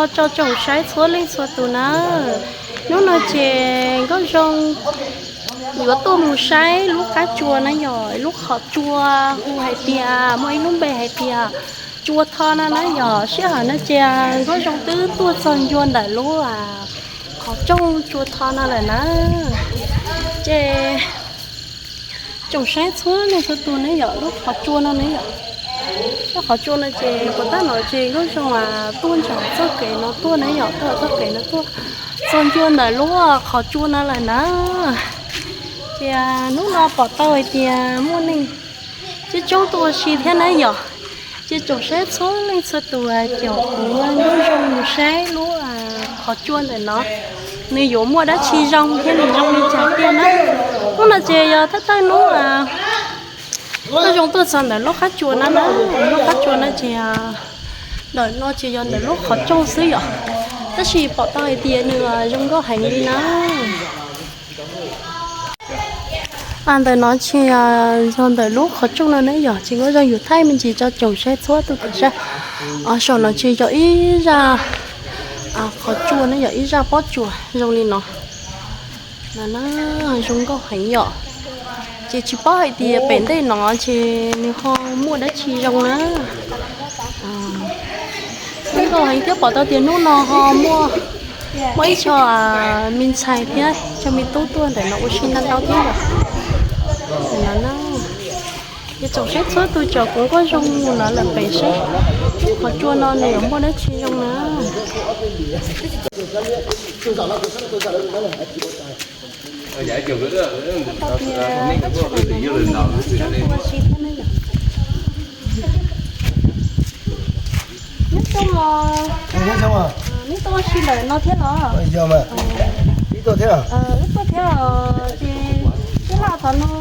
Rau tsoom saib txhua leej txhua tus na, hnub no ces Nkauj Zoo yuav tuaj mus saib lub qab tsua na yom, lub qhov tsua hu hais tias muaj ib lub npe hais tias Tsua Tho no na yom. Sij hawm no ces Nkauj Zoo twb tuaj txog ncua ntawm lub qhov rooj Tsua Tho no lawm na. Ces tsoom saib txhua leej txhua tus ne yom, lub qhov tsua no ne yom, lub qhov tsua no ces puas tab no ces Nkauj Zoo tuaj ntawm txoj kev no tuaj ne yom, tuaj txoj kev no tuaj txog ncua ntawm lub qhov tsua no lawm na. Ces hnub no pom tau hais tias muaj neeg coob coob tuaj ua si thiab na yom. Ces tsoom saib txhua leej txhua tus, ces kuv Nkauj Zoo mus saib lub qhov tsua ntawm no, nws yuav muaj dab tsi zoo thiab nws zoo li cas tiag na. Hnub no ces yog thawj thawj hnub Nkauj Zoo tuaj txog ntawm lub qab tsua na, lub qab tsua no ces ntawm no ces yog ntawm lub qhov rooj xwb yom, tab sis pom tau hais tias nws zoo nkauj heev li na. Ntawm no ces yog ntawm lub qhov rooj no ne yom, ces Nkauj Zoo yuav thaij me ntsis rau tsoom saib txhua tus saib. Saum no ces yog ib zaj qhov tsua ne yom, ib zaj pob tsuas zoo li no. Zoo nkauj heev yom. Ces tsis paub hais tias pem ntej no ces nws ho muaj dab tsi zoo na. Zoo nkauj heev thiab pom tau tias hnub no ho muaj, muaj ib co me ntxhais thiab cov me tub tuaj ntawm no ua si ntau ntau thiab yom. Ces tsoom saib txhua tus, cov kuv Nkauj Zoo mus no lawm pem seb qhov tsua no nws yuav muaj dab tsi zoo na. Nyob zoo os. Neb tuaj ua si ntawm no thiab los? Wb tuaj thiab. Wb tuaj thiab os. Ces tij laug, thov nug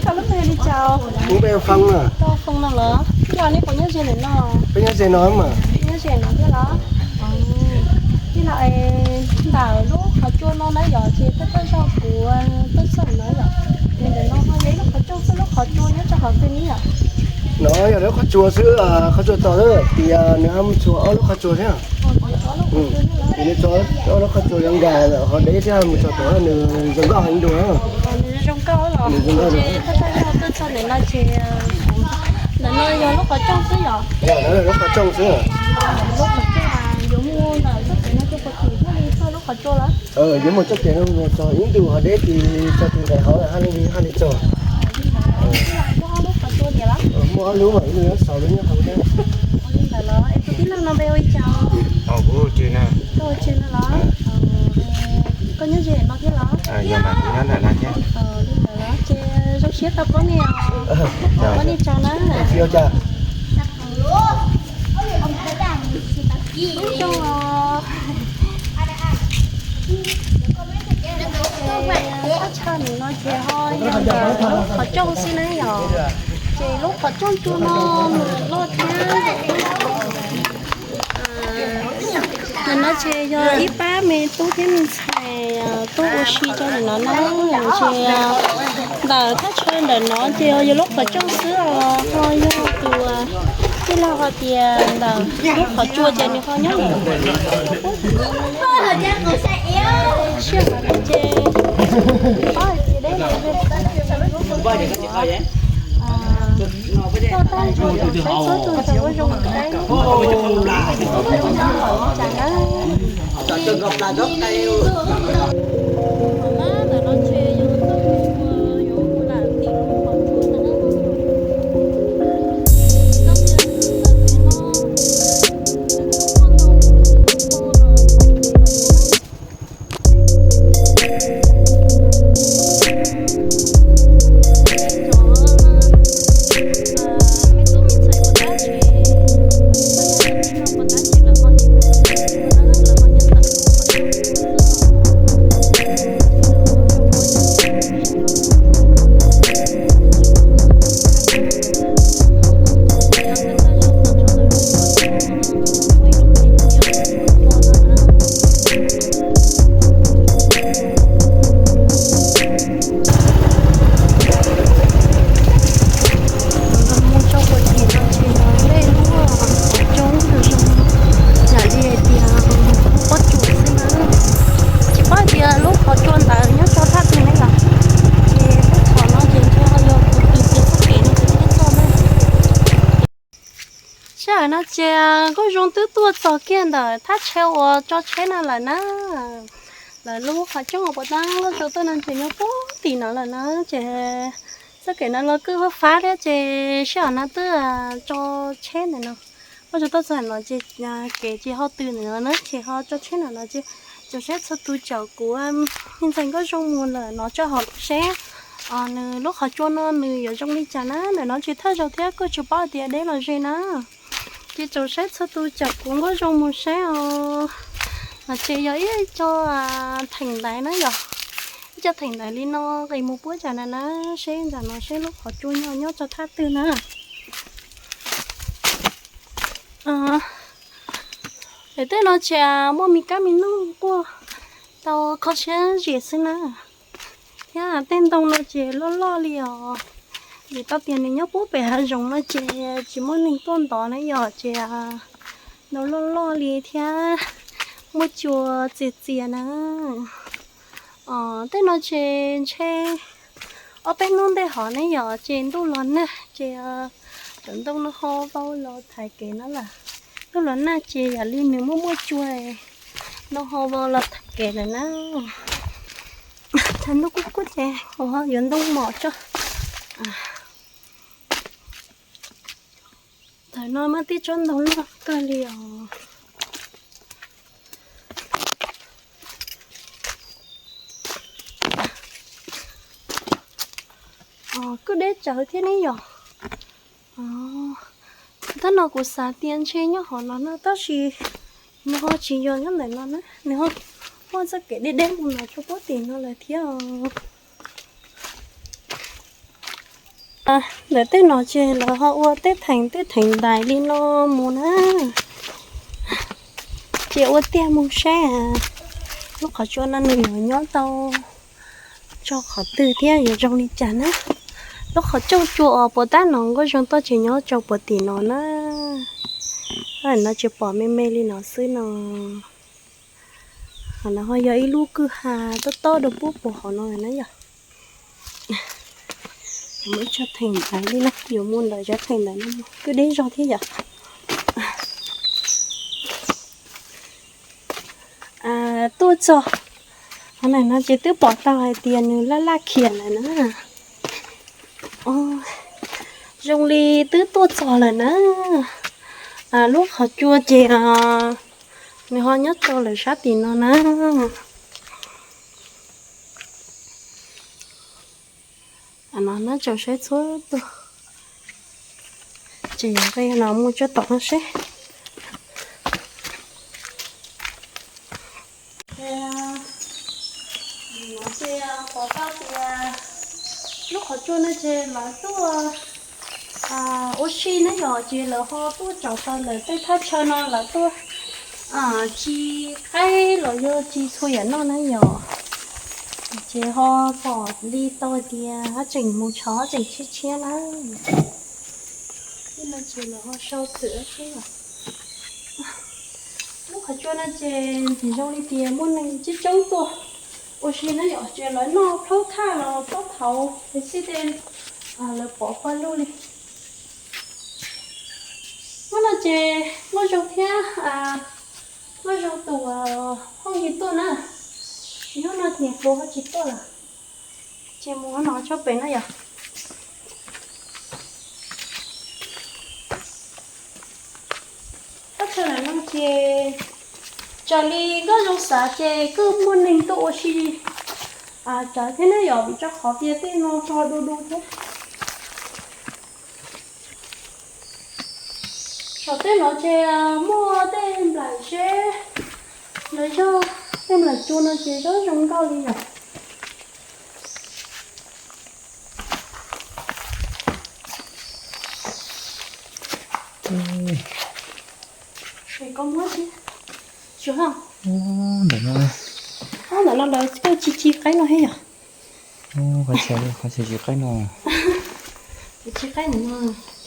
koj lub npe li cas? Lub npe Foo na. Koj Foo no los? Tij laug, neb puas nyob ze ntawm no? Peb nyob ze no mas. Nyob ze no thiab los? Tij laug, ntawm lub qhov tsua no na yom, ces thawj thawj zaug kuv tuaj txog no yom, ces ntawm no ho yog ib lub qhov rooj xwb, lub qhov tsua nyob rau qhov twg ne yom? No yog lub qhov tsua xwb, qhov tsua tod xwb, tias nws ho mus txhua ob lub qhov tsua thiab. Ces nws txhua ob lub qhov tsua zoo nkauj lawm ho deb thiab, mus txog tod nws zoo nkauj heev dua. Nws zoo nkauj. Ces thawj thawj zaug tuaj txog ntawm no ces ntawm no yog lub qhov rooj xwb yom? Yog, ntawm no yog lub qhov rooj xwb. Lub qhov rooj yuav mus ntawm txoj kev no rau puag tim thiaj li txog lub qhov tsua los? Yuav mus txoj kev no mus txog ib ntus ho deb ces txog tim ntawm hauv lawm thiaj li, thiaj li txog. Muaj ob lub mas ib lub nyob saud, lub nyob hauv thiab. Tus tij laug no npe hu li cas? Koj hu Tswv no los? Koj nyob ze no thiab los? Yog mas, kuv nyob ntawm no thiab. Li ntawd los ces zoo siab tau pom nej, pom nej tsaug na. Zoo os. Thaj chaw ntawm no ces ho yog ntawm lub qhov rooj xwb na yom. Ces lub qhov rooj tsua no nws loj thiab. Ntawm no ces yog ib pab me tub thiab me ntxhais tuaj ua si rau ntawm no na. Ces ntawm thaj chaw ntawm no ces yog lub qhov rooj xwb os, ho yog tus tij laug hais tias ntawm lub qhov tsua ces nws ho nyob sij hawm no ces paub hais tias deb no ces tau tag nrho tsoom saib txhua tus tsaug, ua zoo saib, ua zoo saib li cas na. Ntawm no ces yog txoj kev uas yuav mus lam tim lub qhov tsua ntawd na. Txoj kev no, txoj kev no, txoj kev no, txoj kev no. No ces Nkauj Zoo twb tuaj txog kiag ntawm thaj chaw uas tso tsheb no lawm na. Lawv lub qhov rooj uas puas tab Nkauj Zoo tuaj no ces nyob puag tim no lawm na, ces txoj kev no los kuj fab fab thiab ces sij hawm no twb tso tsheb ntawm no. Nkauj Zoo tuaj txog no ces kev ces ho tw ntawm no na ces ho tso tsheb ntawm no ces tsoom saib txhua tus caum kuv me ntxhais Nkauj Zoo mus ntawm no tso hauv seb nws lub qhov tsua no nws yuav zoo li cas na. Ntawm no tsis thawj zaug thiab kuj tsis paub tias deb los ze na. Ces tsoom saib txhua tus caum kuv Nkauj Zoo mus saib os. No ces yog ib co theem ntaiv na yom, ib co theem ntaiv li no nqis mus puab tsam na na, seb ntawm no seb lub qhov tsua nyob nyob tso thaj twg na. Daim teb no ces muaj me kab me noog quaj tau kho siab zim xwb na. Thiab tej ntoo no ces loj loj li os, vim tau tias nws nyob puag pem hav zoov no ces tsis muaj neeg tuaj ntov na yom, ces ntoo loj loj li thiab muaj cua txias txias na. Tej no ces ntshe ob peb hnub ntej hov ne yom, ces ntuj los nag ces cov ntoo no ho vau los thaiv kev no lawm. Ntuj los nag ces yam li nws muaj muaj cua, ntoo ho vau los thaiv kev lawm na. Thaum ntuj kub kub ces kuv ho yuav ntoo mom tso. Thaum no muaj tib tsob ntoo loj kawg li os. Kuj deb tsawv thiab ne yom. Tab no kuv xav tias ntshe nyob hauv no no tab sis nws ho tsis yog nyob ntawm no na, nws ho muaj txoj kev deb deb mus no rau puag tim no lawm thiab os. Ntawm tej no ces lawv ho ua tej theem tej theem ntais li no mus na. Ces ua tiag mus saib lub qhov tsua no nws yuav nyob tau tso qhov twg thiab yuav zoo li cas na. Lub qhov rooj tsua uas puas tab no Nkauj Zoo tuaj ces nyob rau puag tim no na. No ces pom me me li no xwb no. Ho no ho yog ib lub kwj ha tob tob rau puag puag hauv no na yom. Muaj ib tsob theem ntaiv li no, yuav mus ntawm tsob theem ntaiv no mus kuj deb zog thiab yom. Tuaj txog qhov no ces twb pom tau hais tias nws laj laj khiav lawm na. Zoo li twb tuaj txog lawm na. Lub qhov tsua ces nws ho nyob rau lawm sab tim no na. No nab tsaus saib txhua tus. Ces yog nqe no mus tsuab tom no seb. Ces pom tau tias lub qhov tsua no ces lawv tuaj ua si na yom, ces lawv ho tuaj tsaus taws lawm tej thaj chaw no lawv tuaj ci qaib los yog ci txhua yam noj na yom. Ces ho pom li tau tias tseem mus tshov tseem tshiab tshiab na. Tej no ces lawv ho sau txwm tshiab. Lub qhov tsua no ces ntxim zoo li tias muaj neeg coob coob tuaj ua si na yom, ces lawv noj plaub thaj los plaub thauv es xij tej lawv pov pawg lug li. Hnub no ces Nkauj Zoo thiab Nkauj Zoo tus phooj ywg tuaj na, hnub no niam pluas ho tsis tuaj lawm, ces mus no tshaj pem na yom. Thaj chaw ntawm no ces raws li Nkauj Zoo xav ces kuj muaj neeg tuaj ua si tsawv thiab ne yom, vim rau qhov tias tej no tso du du thiab. Saum tej no ces muaj tej nplaim zeb los yog tej nplaim tsua no ces zoo zoo nkauj li yom. Ntawm no, ntawm no lawv tuaj ci ci qaib no thiab yom. Qhov chaw ci qaib no, ci qaib no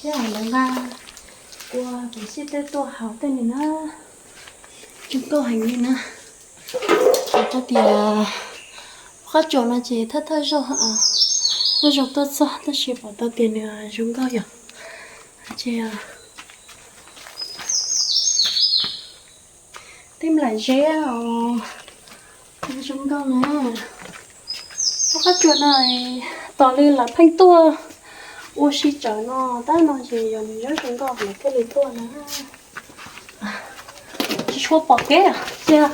thiab lawv nqa ua kev xij tej tuaj haus tej ni na. Zoo nkauj heev li na. Pom tau tias qab tsuas no ces thawj thawj zaug, thawj zaug tuaj txog tab sis pom tau tias nws zoo nkauj yom. Ces Tej nplaim zeb os, zoo nkauj na. Lub qab tsuas no tos li lawv pheej tuaj ua si tsawv no, tab no ces yog nws zoo zoo nkauj lawv thiaj li tuaj na. Tsis tshua pom kev tiag.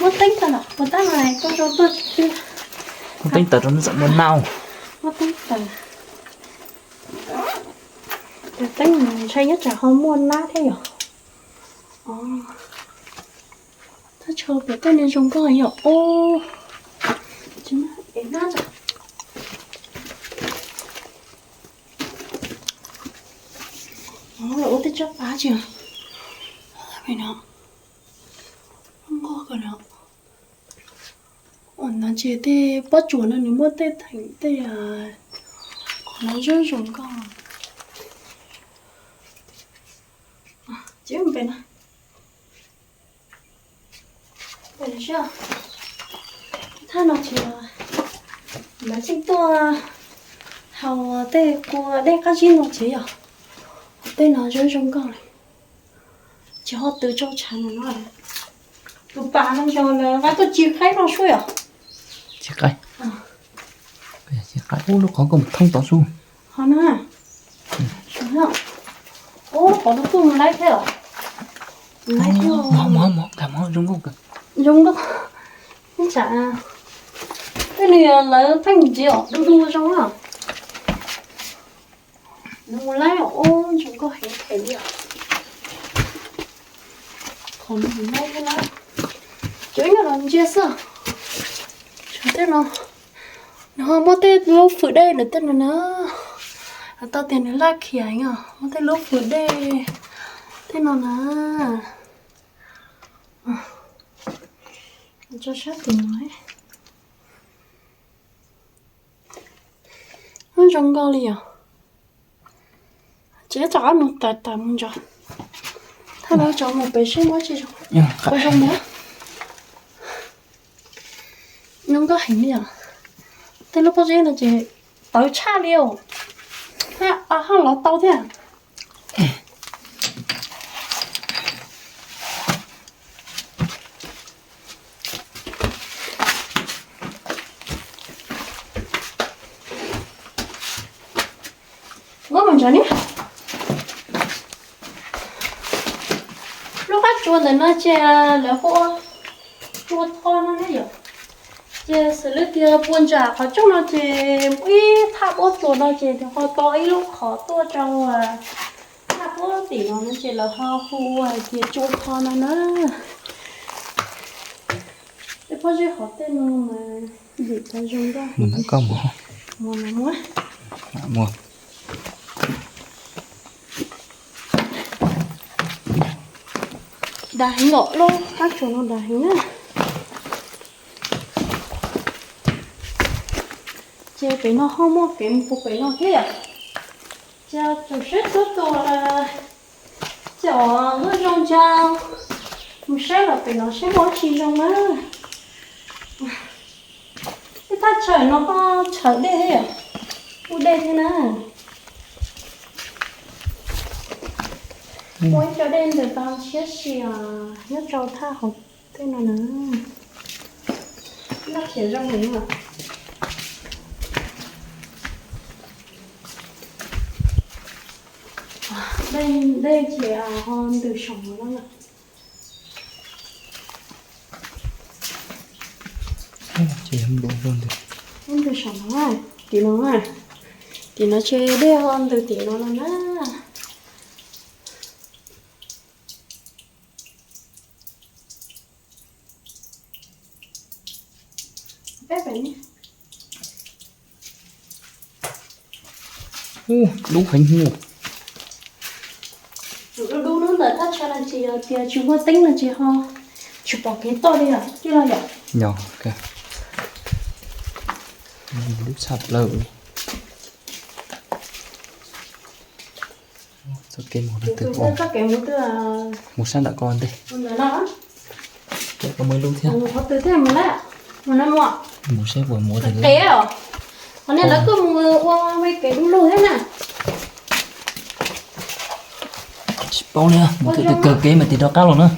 Muab teeb tag los puas tab no tuaj zoo tuaj tiag. Muab teeb tawm rau nws txawm muaj nab. Muab teeb tawm. Teeb ntshai nyob tsam ho muaj nab thiab yom. Thaj chaw pem tej no zoo nkauj yom. Tsis muaj es nab. Lawv ua tej tsab pab tsis no. Nkauj kawg no. Ua no ces tej pob tsuas no nws muaj tej theem tej qhov no zoo zoo nkauj. Ces pem no Thaj no ces lawv tseem tuaj haus tej kua dej qab zib no ces yog tej no zoo zoo nkauj li. Ces ho twv tsau tshav no. Tus pas no yog lawv tuaj ci qaib no suab yom. Ci qaib. Ci qaib ub lub qhov nkauj mus thoob tod xwb. Qhov no. Ub qhov no kuj mus laib thiab. Mus laib thiab. Mov mov mov zoo nkauj kawg. Zoo nkauj. Ib tsam tej nws lawv pheej ntxiv os, du du zoo na. Nws mus laib os, zoo nkauj heev heev li os. Qhov no mus laib thiab na. Ces ib nyuag los ntsia xwb. Tshuav tej no, nws ho muab tej lub fwm dej ntawm tej no na. Tau tias nws laj khiav os, muab tej lub fwm dej tej no na. Tso sab tim no. Zoo nkauj li os. Ces rov qab mus tawm tawm mus ntso. Thaj no tso mus pem seb muab tsis zoo. Ua zoo mus. Zoo nkauj heev li os. Tej lub pob zeb no ces tawv tshaj li os. Haj lov tau thiab. Muab mus ntsaws ni. Lub qab tsua ntawm no ces lawv hu ua tsua tho no ne yom. Ces xws li tias puas ntshai qhov rooj no ces ib thaj puab tsuas no ces ho tau ib lub qhov tuaj rau thaj puab tim no no ces lawv ho hu ua hais tias tsua tho no na. Tej pob zeb hauv tej no mas yim tas zoo nkauj. Mus ntawm koj mus. Mus mus. Dav heev os, lub qab tsuas no dav heev na. Ces pem no ho muaj kev mus puag pem no thiab yom. Ces txaus siab tuaj tua ces lub zoo ntsa mus saib los pem no saib muaj dab tsi zoo na. Ib thaj chaw no ho tshawv dej thiab yom, ua dej thiab na. Muaj ib co dej ntawm tau siab si os, nyob rau thaj hauv tej no na. Noj khiav zoo heev os. Dej ces ho ntws saum no na. Ntws saum no, tim no, tim no ces dej ho ntws tim no no na. Ub, dub heev ub. Dub dub ntawm thaj chaw no ces yog tias tsis muaj teeb no ces ho tsis pom kev tuaj li os, tij laug yom. Yog, dub tshaj plaws li. Txoj kev mus, txoj kev mus, mus sab nram ko ntej. Mus ntawm no. Koj muaj ib lub thiab. Mus qhov twg thiaj mus na? Mus no mus. Mus seb puas mus qhov twg. Qhov no lawv kuj mus ua me kev du lug thiab na. Tsis paub li, mus twg twg kawg kev mas tim rov qab los na.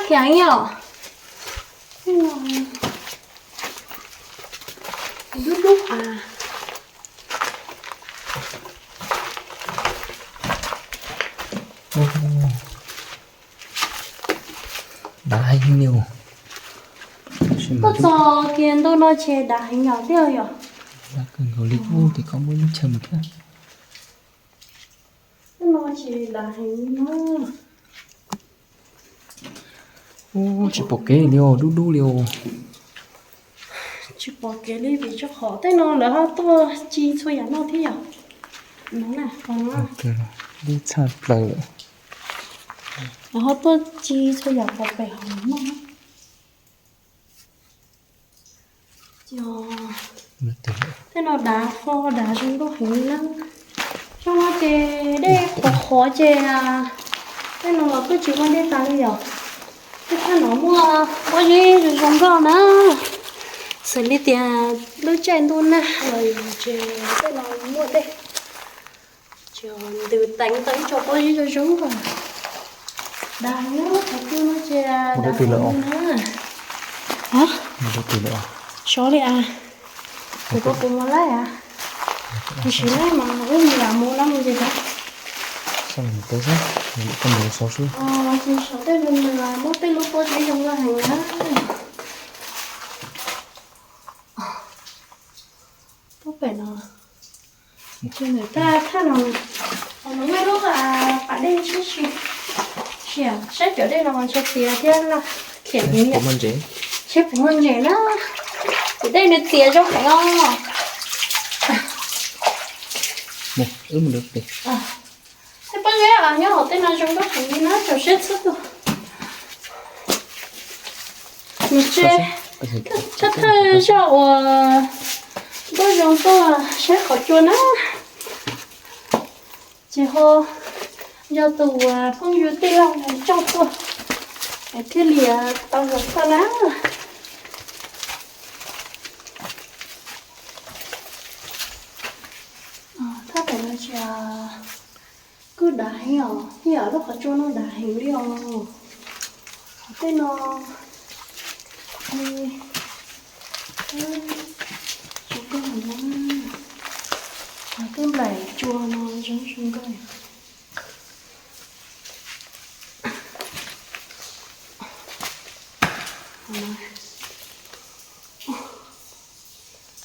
Kev yom. Dub dub a. Dav heev li. Tuaj txog kiag ntu no ces dav heev yom thiab yom. Dav kawg nkaus li, ub, ces koj muab lub chaw mus thiab. Ntu no ces dav heev li na. Ub, tsis pom kev li os, dub dub li os. Tsis pom kev li vim rau qhov tej no lawv ho tuaj ci txhua yam noj thiab yom. No na, qhov no dub tshaj plaws lawm. Lawv ho tuaj ci txhua yam pov pem hauv noj. Tej no dav fo dav zoo nkauj heev li na. Zoo no ces dej qhuav qhuav ces tej no los kuj tsis muaj dej tas li yom. Tej thaj no muaj pob zeb zoo zoo nkauj na. Xws li tias lub caij ntuj nag los ces tej no muaj dej. Ces ntws teev tau ib co pob zeb zoo zoo nkauj. Dav heev na, qhov twg no ces dav heev li na. Sov li as. Kuv rau kuv mus laij as. Kuv siv laij mas wb mus lam mus no mus ces tau. Ces sov tej mus lam muab tej lub pob zeb zoo nkauj heev na. Tuaj pem no. Ces ntawm thaj no, no muaj lub pas dej sib si. Saib cov dej no mas ntshe txias thiab laj khiam heev li. Seb puas muaj ntses na. Ces dej nws txias zoo heev os. Tej pob zeb nyob hauv tej no zoo nkauj heev li na, rau siab txhub tuaj. Nws tse, thawj thawj zaug uas nkauj zoo tuaj saib qhov cua na. Ces ho yog tus phooj ywg tij laug coj tuaj es thiaj li tau los txog na. Thaj pem no ces kuj dav heev os, yam lub qhov tsua no dav heev li os. Qhov tej no, qhov tej nplaim tsua no zoo zoo nkauj.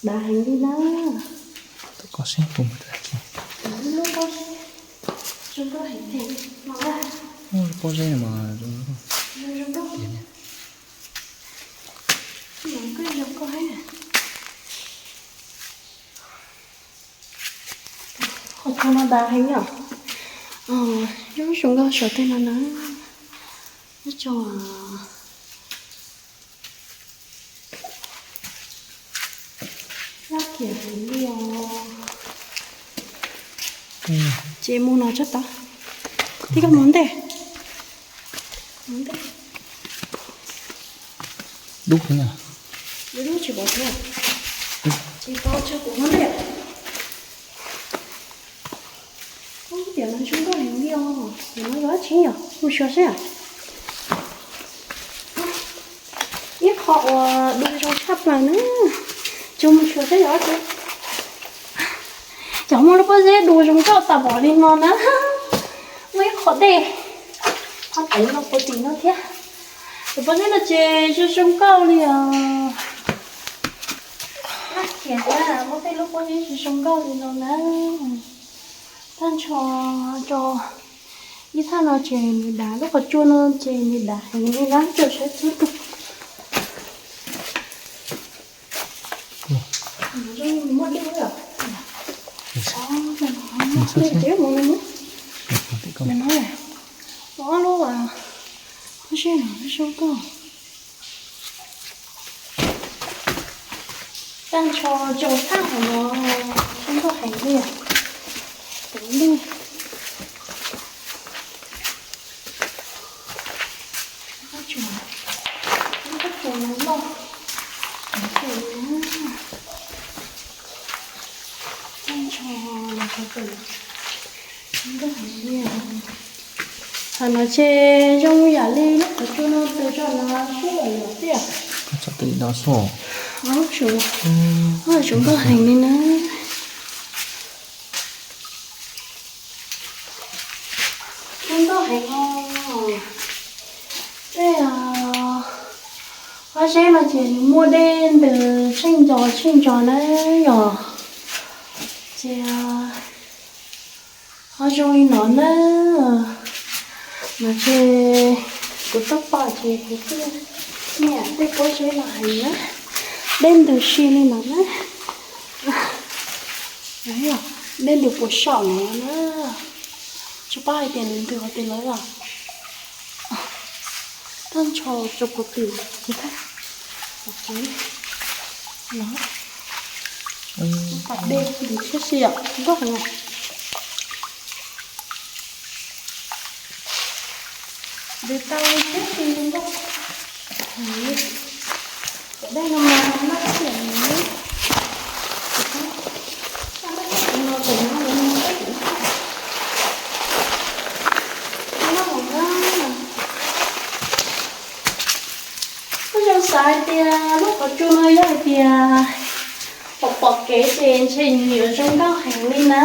Dav heev li na. Lub pob zeb no mas zoo nkauj heev. Qhov tsua no dav heev yom. Zoo zoo nkauj saum tej no na. Ib co laj khiam heev li os. Ces mus no tsob tod. Tib koj mus ntej. Mus ntej. Dub heev na. Dub dub tsis pom thiab. Ces tau tso kuv mus ntej. Ub, tiam no zoo nkauj heev li os. Tiam no yog dab tsi yom? Mus xyuas seb. Ib qho uas dua zoo tshaj plaws na. Tso mus xyuas seb yog dab tsi. Cov muaj lub pob zeb dua zoo nkauj tas npaum li no na. Muaj ib qho dej ho teev los puag tim no thiab. Tus pob zeb no ces zoo zoo nkauj li os. Laj khiam na, muaj tej lub pob zeb zoo zoo nkauj li no na. Tag nrho rau ib thaj no ces nws dav, lub qhov tsua no ces nws dav heev li na, rau saib txhub tug. Muaj dej lawm. Dej tsev mus no. Ob lub pob zeb no zoo nkauj. Tag nrho rau thaj hauv no zoo nkauj heev li. Teev lij. Lub pob tsuas, lub pob tsuas no loj heev li na. Tag nrho los rau pem zoo nkauj heev li. No ces zoo yam li lub qhov tsua no tws rau no xwb los yog tiag. Txom tw li no xwb. Ub, zoo nkauj heev li na. Zoo nkauj heev os. Tej pob zeb no ces nws muaj dej ntws tsheej nco tsheej nco na yom. Ces ho zoo li no na. No ces kuv tuaj pom ces kuv thiaj nyiam tej pob zeb no heev na. Dej ntws si li no na. Dej ntws puas saum no na. Tsis paub hais tias nws ntws qhov twg lawm os. Tag nrho rau puag tim ces thiaj pom kev los. Pas dej ntws thiab si yom, zoo nkauj heev. Ntws tau li thiab si zoo nkauj heev. Cov dej no mas noj tsis tau li. Noj tsis tau li. Noj heev na. Kuj zoo xav hais tias lub qhov tsua no yog hais tias pom pom kev ces ntshe nws yuav zoo nkauj heev li na.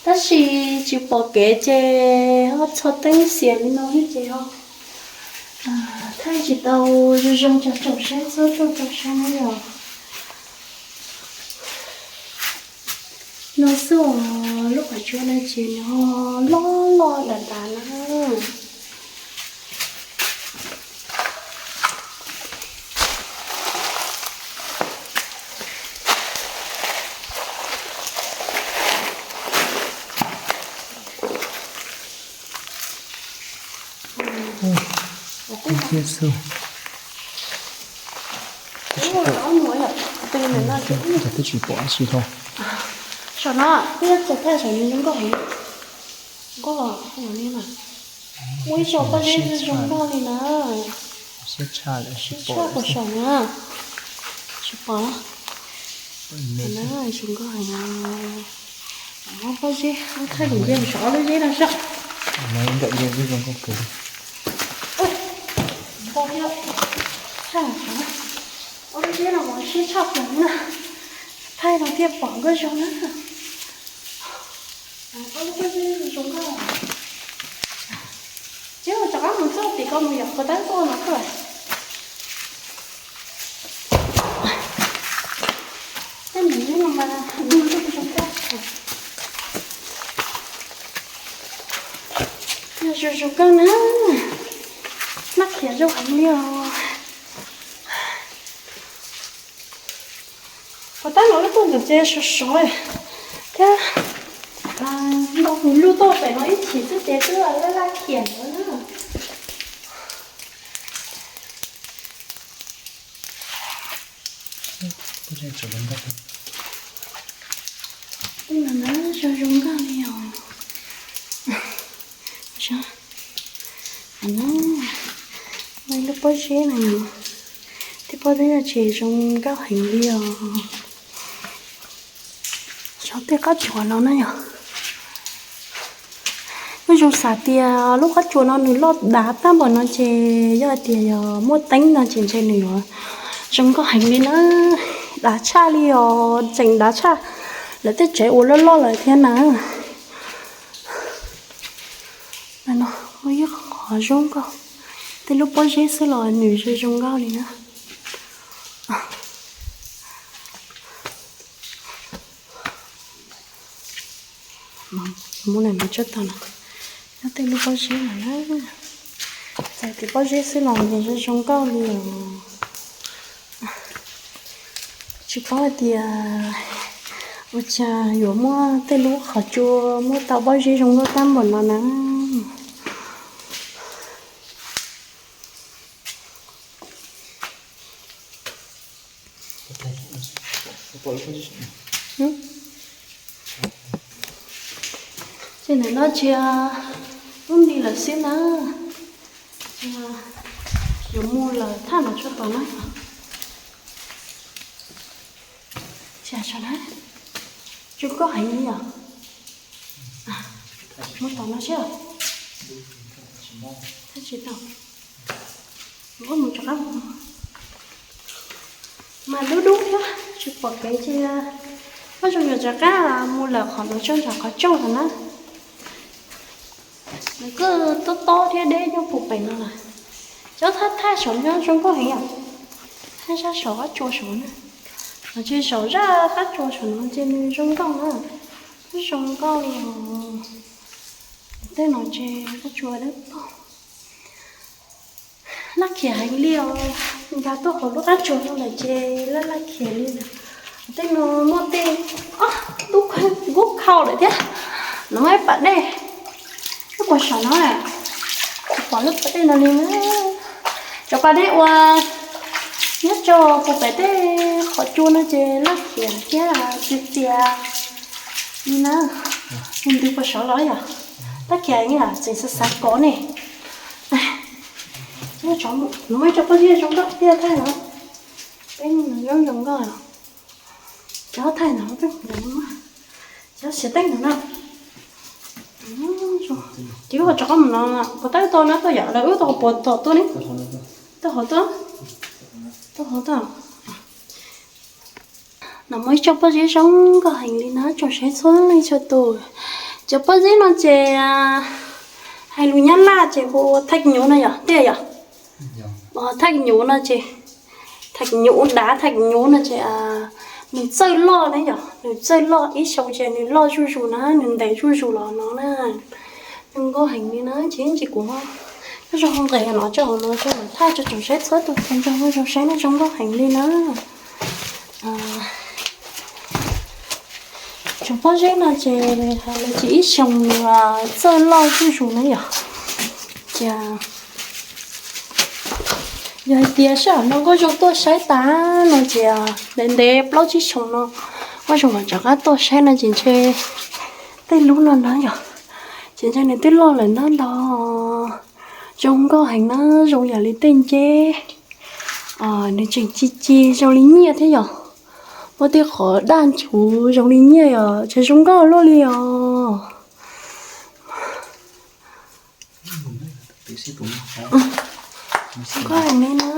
Tab sis tsis pom kev ces ho txho teeb xias li no ces ho thaij tsis tau zoo zoo, tso tsaum saib, txhob tso tsaum saib na yom. No xwb os, lub qhov tsua no ces nws ho loj loj dav dav na. Thiab xwb. Twb tsis pom dab tsi dhau. Saum no twb txog thaj saum no zoo nkauj heev. Nkauj heev li na. Muaj ib co pob zeb zoo nkauj li na. Siab tshaj lawm, siab tshaj puas saum na. Tsis pom. Zoo nkauj heev. Pob zeb, thaij lub zeb, saum ob lub zeb no saib. Nkauj thiab. Ob lub zeb no mas siab tshaj plaws na. Thaij no thiaj pom nkauj zoo na. Ob lub pob zeb zoo nkauj. Ces rov qab mus txog tim ko mus yom, puas tab tuaj no tuaj. Tej ntawm no mas du lug zoo nkauj. Yog zoo zoo nkauj na, nab khiav zoo heev li os. Puas tab no lub tuaj ntawm ces sov sov thiab, nto hws lug tuaj pem no ib chim xwb ces twb laj laj khiav ntawd na. Tej no na zoo zoo nkauj li os. Saib, no, lub pob zeb no, tej pob zeb no ces zoo nkauj heev li os. Saib tej qab tsuas no na yom. Kuj zoo xav tias lub qab tsuas no nws loj dav tag npaum no ces yog hais tias yog muaj teeb no ces ntshe nws yuav zoo nkauj heev li na. Dav tshaj li os, tseem dav tshaj lawv tej tsev uas loj loj lawm thiab na. No muaj ib qhov zoo nkauj, tej lub pob zeb xwb los nws zoo zoo nkauj li na. Muab lam mus tshaj tag no, nyob tej lub pob zeb no na. Txais tus pob zeb xwb los nws zoo zoo nkauj li os. Tsis paub hais tias ua cas yuav muaj tej lub qhov tsua muaj tau pob zeb zoo nkauj tag npaum no na. Ces ntawm no tsis, lub nti lawm xwb na. Yuav mus lawm thaj no tshaj tod na. Tsis, zoo nkauj heev li yom. Mus tom no seb. Tab sis tau, mus rov qab mus. Mas dub dub thiab tsis pom kev ces Paj Zoo yuav rov qab mus lawm qhov no tso nram qhov rooj lawm na. Nws kuj tob tob thiab deb nyob puag pem no lawm. Cov thaj thaj saum nyob zoo nkauj heev yom. Thaj sab saum qab tsua saum na. Los tsis saum zaj qab tsua saum no ces nws zoo nkauj na. Zoo nkauj li os. Tej no ces qab tsua dawb paug. Laj khiam heev li os. Nkag tuaj hauv lub qab tsua no lawm ces laj laj khiam li lawm. Tej no muaj tej, o, lub kub khau lawm thiab. No muaj ib pas dej, lub pas saum no, pom lub pas dej no li na. Cov pas dej uas nyob rau puag pem tej qhov tsua no ces laj khiam thiab txias txias li na. Ntws puas saud los yom. Laj khiam li tseem xav xav kov ne. No muaj ib co pob zeb zoo nkauj tiag thaij no. Peb zoo zoo nkauj. Cov thaij no peb cov siav teeb no na. Ces wb ho rov qab mus no, puas tab wb tau na tuaj yom, los wb tau puas tom tuaj ne. Tau hov tuaj, tau hov tuaj. No muaj ib co pob zeb zoo nkauj heev li na, tsoom saib txhua leej txhua tus. Cov pob zeb no ces hais lus Nyab Laj ces hu thaj nyuv no yom, tiag yom. Thaj nyuv no ces, thaj nyuv dav, thaj nyuv no ces nws txawj loj na yom, nws txawj loj ib xyoo ces nws loj zuj zus na, nws ntev zuj zus los no na. Zoo nkauj heev li na, ces ntsis kuv nyob zoo nqes no tso hauv no tso thaj tso tsoom saib txhua tus tau nrog nyob zoo saib na, zoo nkauj heev li na. Tsoom pob zeb no ces nws ces ib xyoo nws txawj loj zuj zus na yom. Ces yog hais tias sij hawm no Nkauj Zoo tuaj saib tas no ces ntev ntev plaub tsib xyoo no Nkauj Zoo mam rov qab tuaj saib no ces ntshe tej lub no na yom, ces ntshe nws twb loj lawm ntau ntau. Zoo nkauj heev na, zoo yam li tej nceb, nws tseem ci ci zoo li nyiaj thiab yom. Muaj tej qhov daj ntshuv zoo li nyiaj yom, ces zoo nkauj luaj li os. Zoo nkauj heev li na,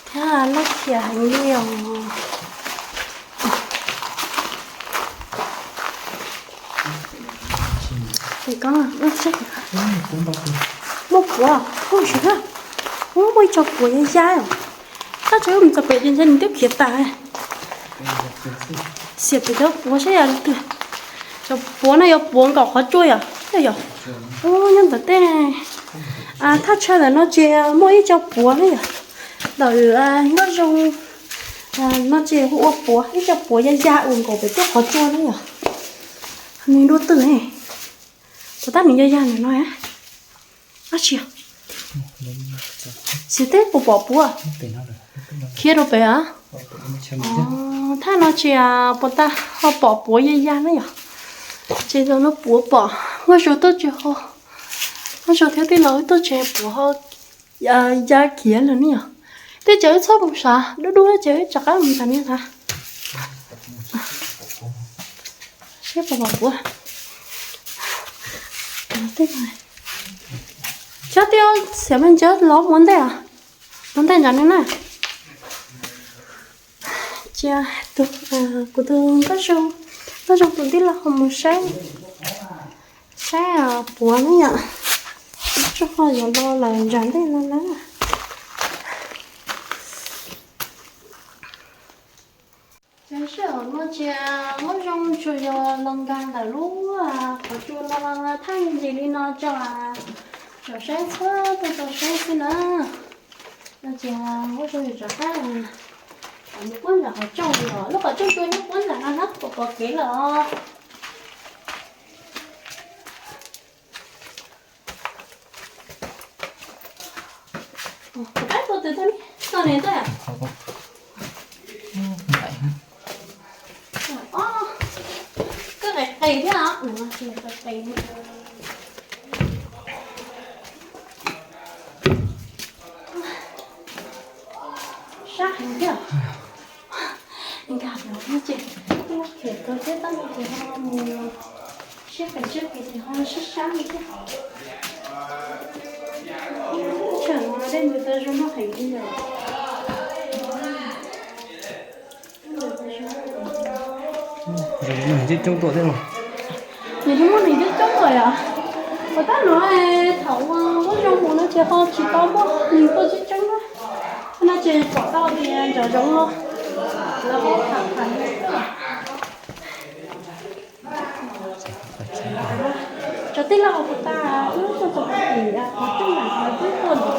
thiab laj khiam heev li os. Muaj puav, muaj ib co puav ya ya os. Tab sis wb mus txog pem ces ntshe nws twb khiav tas. Xiam pem cov puav saib yog li twg. Cov puav no yog puav nkaum qhov tsua yom, yog. Ub, nyob ntawm tej thaj chaw ntawm no ces muaj ib co puav na yom. Ntawm Nkauj Zoo no ces hu ua puav, ib co puav ya ya uas nkaum pem tej qhov tsua na yom. Nws dua twg ne? Puas tab nws ya ya ntawm no? Ab tsi, xiam teb puas pom puav? Khiav rau pem a? Thaj no tsis puas tab ho pom puav ya ya na yom. Ces zaum no puav pom, Nkauj Zoo tuaj tsis ho, Nkauj Zoo thiab tij laug wb tuaj tsis puav ho ya khiav lawm ne yom. Tej ces wb txhob mus sav, dub dub ces wb rov qab mus sav ni sav. Seb puas pom puav. Cov tij xiam me ntsis los mus ntej, mus ntej ntawm no na. Cia tus, kuv tus Nkauj Zoo, Nkauj Zoo tus tij laug ho mus saib, saib puav ne yom. Tsuas ho yuav los lawm ntsam ntej no na. Ces sij hawm no ces Nkauj Zoo tsuas yog los nkag ntawm lub qhov tsua no thaj ntsis li no tso, tsoom saib txhua tus tau saib xwb na. No ces Nkauj Zoo yuav rov qab mus puab nram qhov rooj os, lub qhov rooj tsua nyob puab nram no na, puas pom kev lawm os. Kuv tab tua tus tau ne, tau ne tau. Koj qis qis thiab os, qis qis. Sab heev thiab. Nkag no ces, khiav tau thiab tab sis ho mus Siab pes tsawg pes ces ho sab sab li thiab. Tsam no dej ntws tau zoo nkauj heev li lawm. Zoo no coob coob tuaj thiab los? Nws twb muaj neeg coob coob lawm yom. Puas tab no thaum ua muab zoo mus no ces ho tsis tau muaj neeg tuaj coob coob na. No ces pom tau tias nram zoov no lawv ho tham tham Cov tij laug puas tas wb tuaj txog pem tim qhov rooj na, lawv twb tuaj ntawd.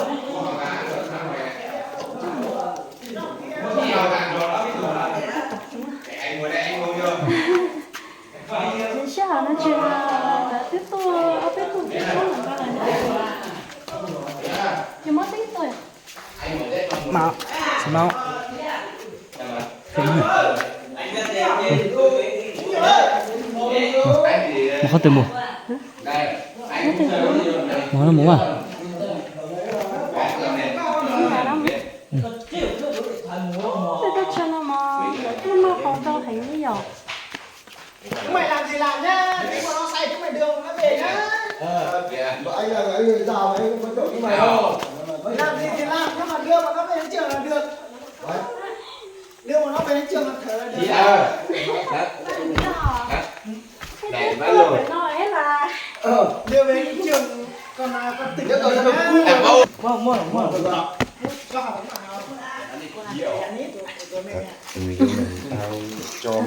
Sij hawm no tsis, lawv twb tuaj ob peb tug tib tsob lawm no lawm. Ces muab tib tuaj. Mus qhov twg mus? Mus no mus mas. Noj qhov rau heev li yom. Chúng mày làm gì làm nhá, tí bọn nó say chúng mày đưa bọn nó về nhá. Anh là người già mà anh không có chồng chúng mày đâu. Làm gì thì làm, nhưng mà đưa bọn nó về đến trường là được. Đưa bọn nó về đến trường là thở là được. Đẩy bác luôn. Đưa về đến trường còn, à, còn tỉnh nhá. Mua, mua, mua. Cho học mà. Cov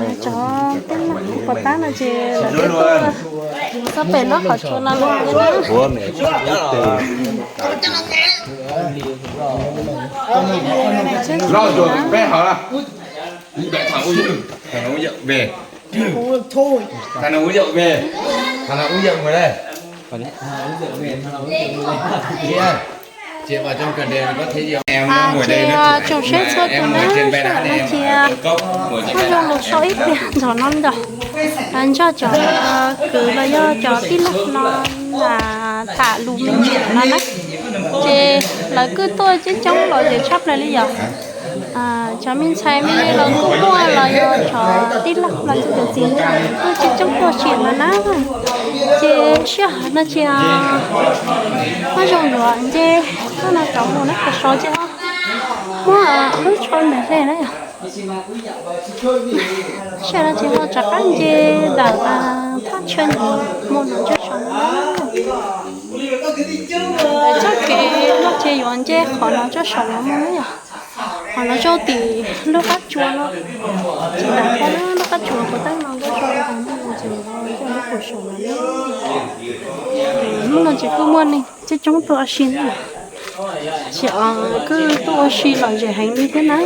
tij laug puas tab no ces lawv twb tuaj txog pem lub qhov tsua no lawm thiab na. Thằng này uống rượu về. Thằng này uống rượu về đây. Tsoom saib txhua tus na, sij hawm no ces muab zoo lus sau ib pliag nrog no ntag. Nrog cov kwv los yog cov tij laug no tham lus me ntsis no na. Ces lawv kuj tuaj coob coob los ces tshaj plaws li yom. Cov me ntxhais me me los kuj muaj los yog cov tij laug los yog cov txiv ntxawm kuj coob coob tuaj sim no na. Ces sij hawm no ces muab zoo lus nce tuaj no rov mus na, rov sov ces muab lub tsho ntawm hle na yom. Sij hawm no ces ho rov qab nce ntawm thaj chaw ntawd mus no rau saum no. Ntawm txoj kev no ces yuav nce qhov no rau saum no mus na yom. Qhov no rau tim lub qab tsua no, tsis nram qab lub qab tsua puas tab no rau saum no, ces coj lub pum saum no. Hnub no ces kuj muaj neeg coob coob tuaj ua si na. Ces kuj tuaj ua si lom zem heev li thiab na.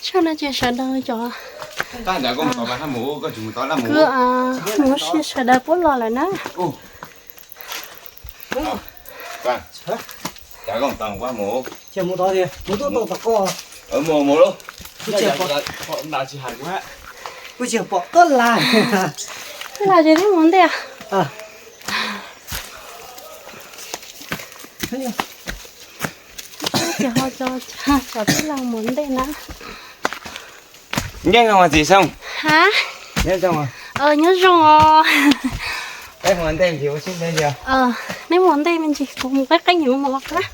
Sij hawm no ces sawv daws cov kwv mus ua si sawv daws puab los lawm na. Kuv tsis pom koj lawm. Koj lawm ces twb mus ntej. Ces ho cov tij laug mus ntej na. Nyob zoo txiv Xyooj. Ha? Nyob zoo. Nyob zoo os. Peb mus ntej ntsis ua si ntej ntsis. Neb mus ntej me ntsis, kuv mus qeeb qeeb mus ua qab.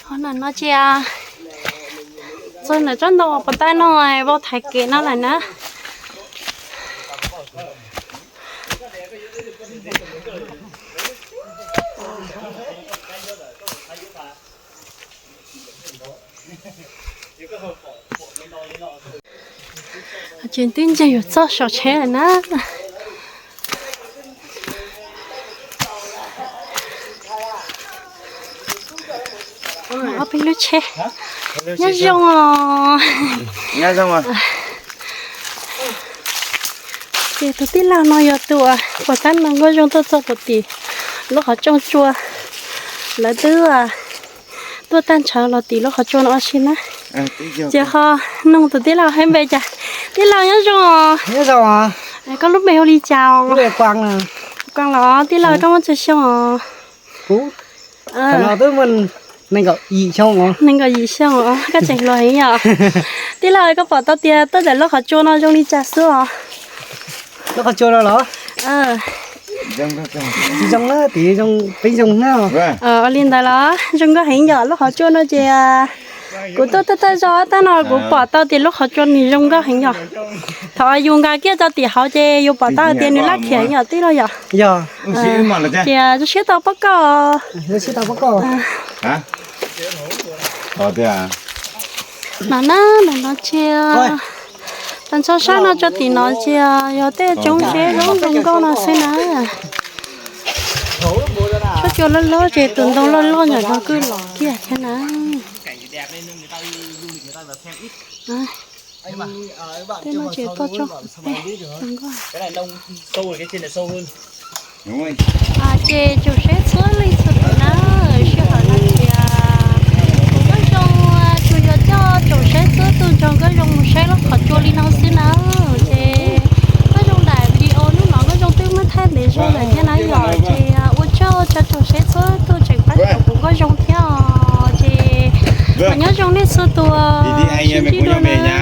Qhov no ces txog ntawm tsob ntoo puas tab no vau thaiv kev no lawm na. Ces twb ntsia yuav txog saum tsheb lawm na. Ob peb lub tsheb. Nyob zoo os. Ces tus tij laug no yog tus uas puas tab no nkauj zoo tuaj txog puag tim lub qhov rooj tsua. Lawv twb tuaj tag nrho los tim lub qhov tsua no ua si na. Ces ho nug tus tij laug hais npe cas. Tij laug nyob zoo os. Koj lub npe hu li cas os? Koj los tij laug, koj muaj tsawg xyoo os? Kuv thaum no twb muaj nees nkaum yim xyoo os. Nees nkaum yim xyoo os, koj tseem hluas heev yom. Tij laug, koj pom tau tias tuaj ntawm lub qhov tsua no zoo li cas xwb os? Lub qhov tsua no los? Tsis zoo na, tim zoo peb zoo na. Ua li ntawd los zoo nkauj heev yom. Lub qhov tsua no ces kuv tuaj thawj thawj zaug tab no kuv pom tau tias lub qhov tsua nws zoo nkauj heev yom. Thaum yus nkag kiag rau tim hauv ces yus pom tau hais tias nws laj khiam yom tij laug yom. Yog. Ces zoo siab tau pom koj. No na, ntawm no ces tag nrho sab no tso tim no ces yog tej tsoom zeb zoo zoo nkauj no xwb na. Tsob tsua loj loj ces tus ntoo loj loj ntawm no kuj los kiag thiab na. Tej no ces toj tsob qhov pem zoo nkauj. Ces tsoom saib txhua leej txhua tus na, sij hawm no ces kuv Nkauj Zoo tsuas yuav coj tsoom saib txhua tus nrog Nkauj Zoo mus saib lub qhov tsua li no xwb na. Ces Nkauj Zoo daim video hnub no Nkauj Zoo twb muab thaij ntev zog lawm thiab na yom. Ces ua tsaug rau tsoom saib txhua tus tseem pab caum kuv Nkauj Zoo thiab os. Ces nyob zoo nej txhua tus, sib ntsib dua na.